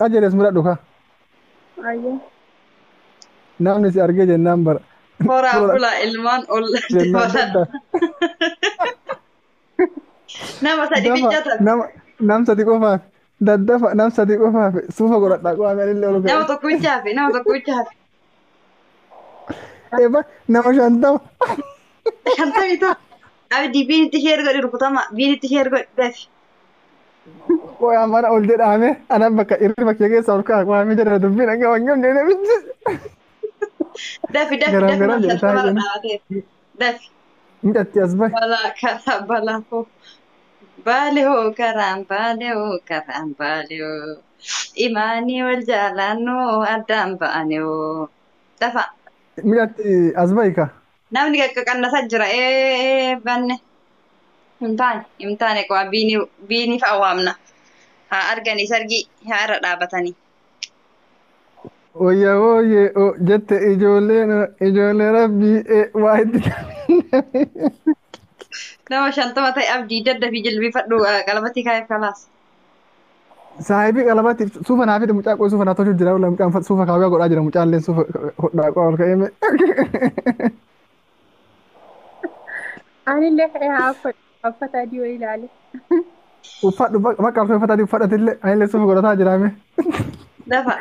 Ajeres mudhadhu kaa. Ayyee. Namni si argee jennaan bara. Horaa bulaa ilmaan ol Jennaan dabalan. dadda. Nama sadi Dafa bicha tafe. Nama nam sadi qofaaf daddafa nam sadi qofaaf suufa godhadhaa qofaaf anillee ol Nama ka'e. tokko bicha hafe. Nama tokko bicha hafe. Eba nama 50. 51. Abdii biinitti share godhi rukutama. Biinitti share godhi dafi. Qoyaa mana ol jedhame anan bakka irri bakkee keessa ol ka'a qo'amee jedha dubbiin hanga wangam jedhe namichi. Dafi dafi Garam dafi garam nama jedhe 50 taa'ee dhaabateef. Dafi. Midhatti as bahe. Balaa karaa balaa hoo. Baale hoo karaan baale hoo karaan baale hoo. Imaanii wal jaalaannoo addaan ba'ane hoo. Dafa. Midhatti as bahe ka. Namni qaqqannasaa jira. Ee banne. Hin taane hin taane qo'a biinii biinii fa'a waamna. Haa arganii sargii haa irra dhaabatanii. Wayya wooyyee o jette ijoolleen ijoollee rabbii waa itti. Nama 50 ta'e abdii dadda fi jilbiifadhu qalabatii kaayef kalaas. Saahibii qalabatti suufa naa fide mucaa qoy suufa naa tolchu jira wala mucaan suufa kaawyaa godhaa jira mucaan illee suufa hodhaa qo'a ol ka'ee. Anillee ka'ee haa uffadhu. Uffata adii wayii ilaale. Uffadhu bakka uffata adii uffadhatillee anillee suufa godhataa jiraame. Dafa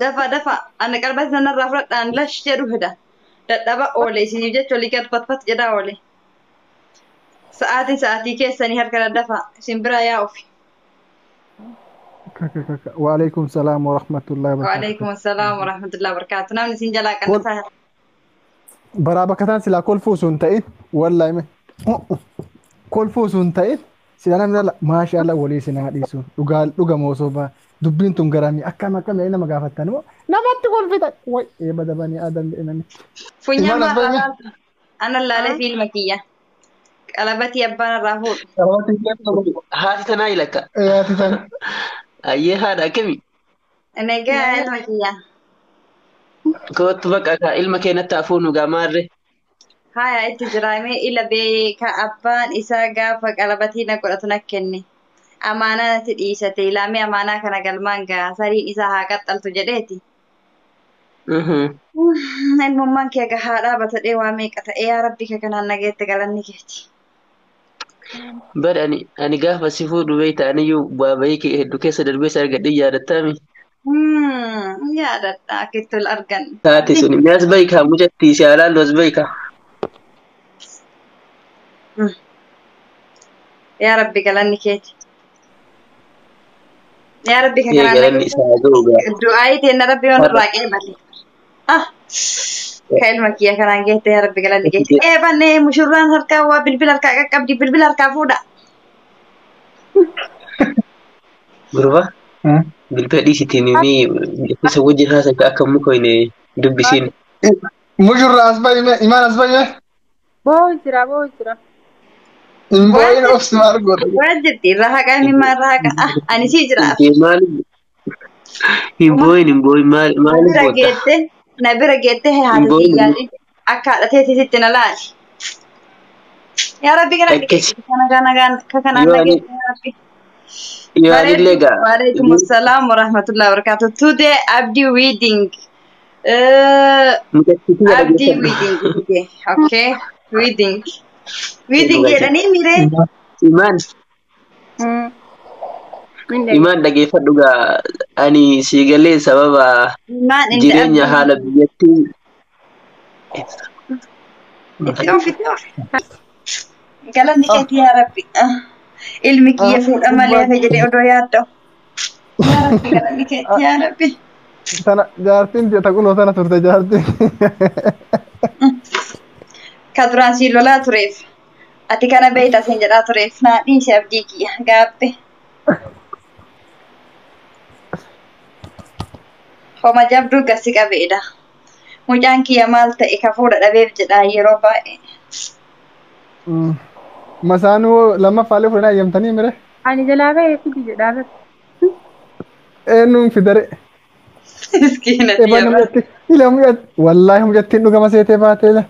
dafa dafa ani qalbati sanarraa fudhadhaan lash jedhu fida. Dadhaba oole isiniif jecha olii gad patpat jedhaa oole. Sa'aatiin sa'aatii keessanii harka daddafa isin bira yaa'ufi. Waalaikum salaam wa rahmatullahi wa barakatuh. Waalaikum assalaam wa rahmatullahi wa barakatuh. Namni isin jalaa qannasaa Baraa bakka taan silaa kolfuu osoo hin ta'in wallaahi me kolfuu osoo hin ta'in silaa namni lala maasha Allah walii isin haa dhiisu dhugaa dhugama osoo baa dubbiin tun garamii akkam akkam jedhanii nama gaafattan immoo namatti kolfitan way eeba dabanii adam jedhe namichi. Funyaan Imaan as maarraa bahime. laalta. Anan laalee fiilma kiyya. Qalabatii abbaan irraa fuudhu. Haati tanaa ilakka. Haati tana. Ayyee haadha akkami? Nagaa ilma kiyya. Kootu bakka ka ilma keenyatti hafuun dhugaa maarre. Haya itti jiraamee ila beeka abbaan isaa gaafa qalabatii na godhatu na kenne. Amaanaa natti dhiisate ilaamee amaanaa kana galmaan gaha sariin isaa haa qaxxaltu jedheeti. Ilmummaan kee gahaa dhaabatadhee waa meeqa ta'e yaa rabbi ka kanaan nageette galanni keeti. Bari ani gaafa si fuudhu beekta aniyyuu bu'aa bahii kee hedduu keessa darbee si argadhee yaadattaami. Yaadadha akka itti ol argan. Taate suni mee as bahi kaa mucatti si alaallu as bahi kaa. Yaa rabbi galanni keeti. Yaa rabbi ka Ee kanaan galanni nageette. isaa haa ga'u gaa. Du'aayii teenna rabbi waan Har'a irraa qeebale. Ah, ka ilma kiyya kanaan geette yaa rabbi galanni keeti. Ee bannee mushurraan harkaa waa bilbila harkaa qaqqabdi bilbila harkaa fuudha. Gurba bilbila dhiisitiin ni isa wajjin haasa'e akka muka hin dubbisiin. Mushurra as bahime imaan as bahime. Boo'u jira boo'u jira. Hin boo'in of si maal goota. Waan jirti irraa haqaa himimmaa irraa haqa. Ah, ani sii jiraaf. Maali hin boo'in hin boo'in Na maaliif bira bootta? geette na bira geette Hin haadha boo'in. siyyaalin akka haadha teetitti na laali. Yaa rabbi galanni Akkasi. keeti. Kana kana ka kanaan Yoo na ani geette yaa rabbi. yoo anillee Bareedu. gaa Waalaikum assalam wa rahmatullahi wa barakatuh. Today Abdi wedding. Mucatti kiyya Abdi dhageeffadhu. wedding today. Okay. Wedding. Wedding jedhanii miree. Imaan imaan dhageeffadhu gaa ani sii galee sababa Imaan inda jireenya Abdi. haala biyyattii Itti ofi itti ofi. Galanni keeti yaa rabbi. Ah, ilmi kiyya fuudha malee hafe jedhee odoo yaadda'u. Yaa rabbi galanni keeti yaa rabbi. Tana jaartiin ta quloo tana turte jaartiin. Ka duraan siin lolaa tureef. Ati kana beeyta siin jedhaa tureef. Naa dhiisi abdii kiyya gaabbe. Homa jabduu gasi qabeedha. Mucaan kiyya maal ta'e ka fuudha dhabeef jedhaa yeroo baay'ee. Masaanuu lammaffaalee fudhanii ayyamtanii mire. Ani jalaa bahee fidi jedhaa bara. Eenyuun fidare. Miskiina Eban tiyya. mucatti ila mucatti wallaahi mucattiin dhugama seetee baatee la.